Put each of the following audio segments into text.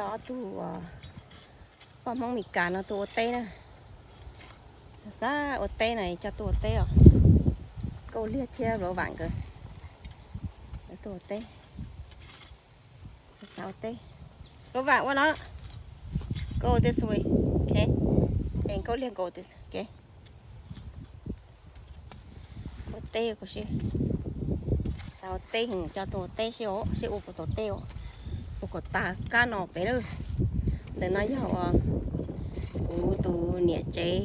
Ob tug poj Hmoob Mes Kas no tuaj ua teb na. Xav ua teb no coj tuaj ua teb os. Nkauj Liag thiab Vauv Vam nkawd tuaj ua teb. Xav ua teb. Vauv Vam ua no. Go this way. Okay. Nkauj Liag go this way. Okay. Ua teb, xav ua teb, coj tuaj ua teb seb, seb ua puas tau teb os. Ua kom tag kab no pem lawm. Ntawm no yog uas kuv tus niam tsev,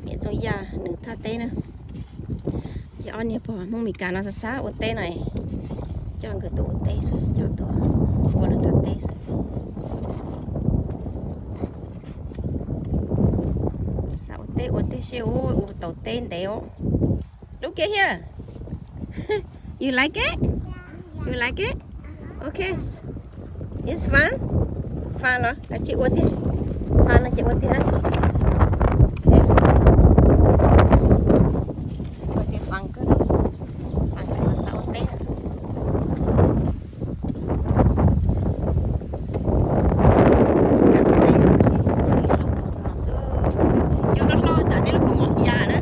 niam Txooj Yaj nws thaj teb na. Ces ob niag pog Hmoob Mes Kas no xav xav ua teb no, coj nkawd tuaj ua teb xwb, coj tuaj ua lawv thaj teb xwb. Xav ua teb ua teb seb ua tau teb ntev os. Look at here. You like it? You like it? Okay. It's fun. Fun los koj cia ua tiag. Fun no ces ua tiag na. Ua tiag fun kawg. Fun kawg xav xav ua teb. Yus hlob hlob tsam nej lub kua muag ya na.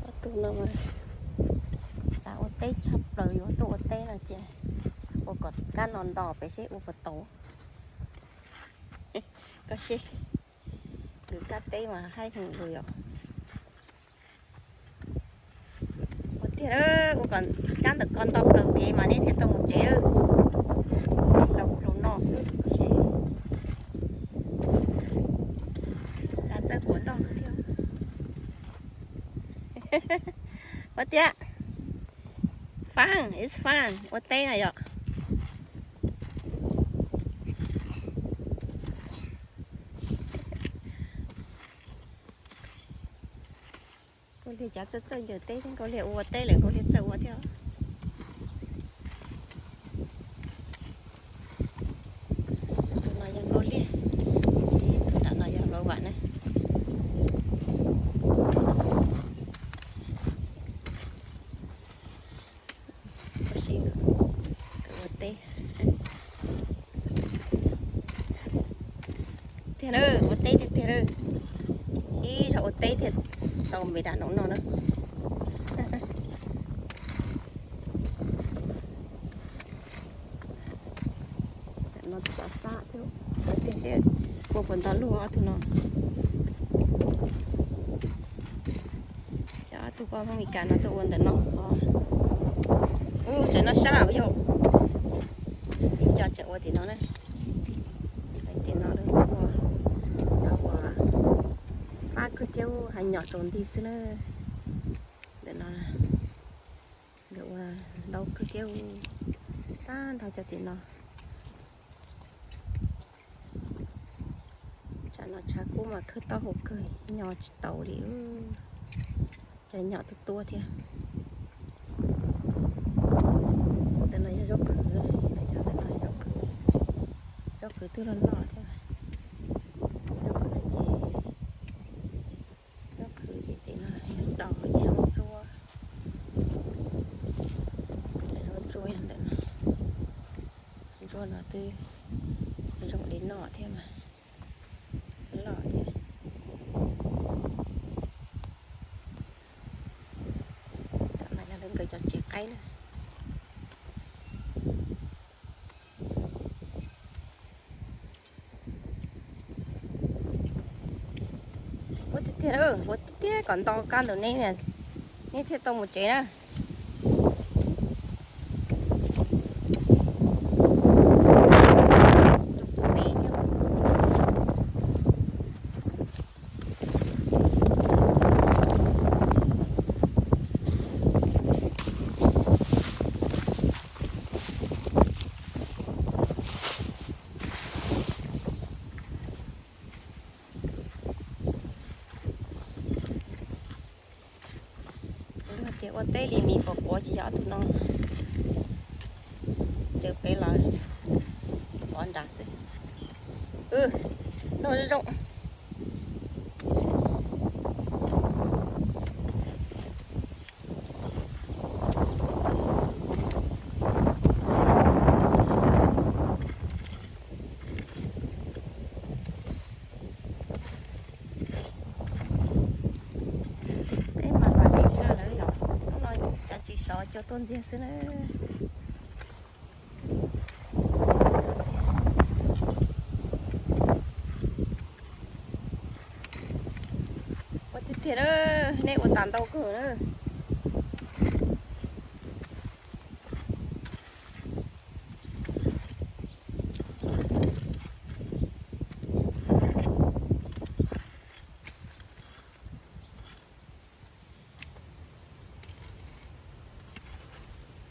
Ob tug no mas xav ua teb tshaj plaws, yuav tuaj ua teb no ces ua kom kab no nto pem seb ua puas tau. Koj seb, lwm kab teb mas haib heev li yom. Ua tiag, ua kom kab ntawm ko nto plaws pem mas neb thiaj tau mus tsev. Hlau hlau no xwb, txawj kuav nroj kawg thiab. Ua tiag, fun, it's fun, ua teb no yom. Nkauj Liag cav txawj txawj ncaws teb thiab, Nkauj Liag ua teb lawm Nkauj Liag txawj ua thiab. Tus no yog Nkauj Liag, ces tus nram no yog Vauv Vam na. Ua teb tiag na, ua teb tiag tiag na. Ib zaug ua teb thiaj tau npe dam no no na. No tus pov xab thiab, tiag seb ua puas nto luaj ob tug no. Cov ob tug poj Hmoob Mes Kas no tuaj ua ntawm no. Ub, tseem noj sab yog, cov tseem ua tim no na. Tim no lawv tuaj ua cov uas fab kawg thiab, hais nyom tsaus nti xwb na. Ntawm no nkawd ua ntau kawg thiab, tag nrho cov tim no. Tsam no tshav kub mas khawb taub hau kawg, nyo tsis taus li. Cov nyom tuaj tuaj thiab. Ntawm no yog zaub qhwv, cov ntawm no zaub qhwv, zaub qhwv twb loj loj thiab. Zaub qhwv ces, zaub qhwv ces tim no yog dos, ces zaub ntsuab, zaub ntsuab yog ntawm no. Ntsuab no twb zoo li no thiab mas, loj thiab. Tam no yog lawv nkawd cov tsev qaib na. Ua tiag tiag, ua tiag tiag kom nto kab ntawm neb, neb thiaj tau mus tsev na. Luag tias ua teb li mis quav quav ces yog ob tug no. Ces peb los quav nrad xwb. Noj zoo zoo. Cov tuaj ntxiag xwb na. Ua tiag tiag na, nej ua tas ntau kawg na.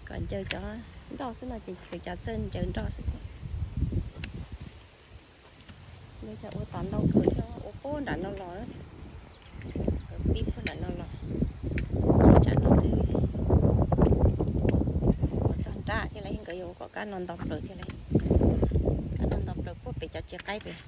Kom ncaws cov nroj xwb no ces tsuas cov txawj ncaws nroj xwb thiab. Ncaws cov ua tas ntau kawg thiab, ua puag nram no los, pib puag nram no los, ces tsam no twb ua txog nrab thiab lauj, nkawd yuav ua kom kab no nto plaws thiab lauj. Kab no nto plaws puag pem cov tsev qaib pem.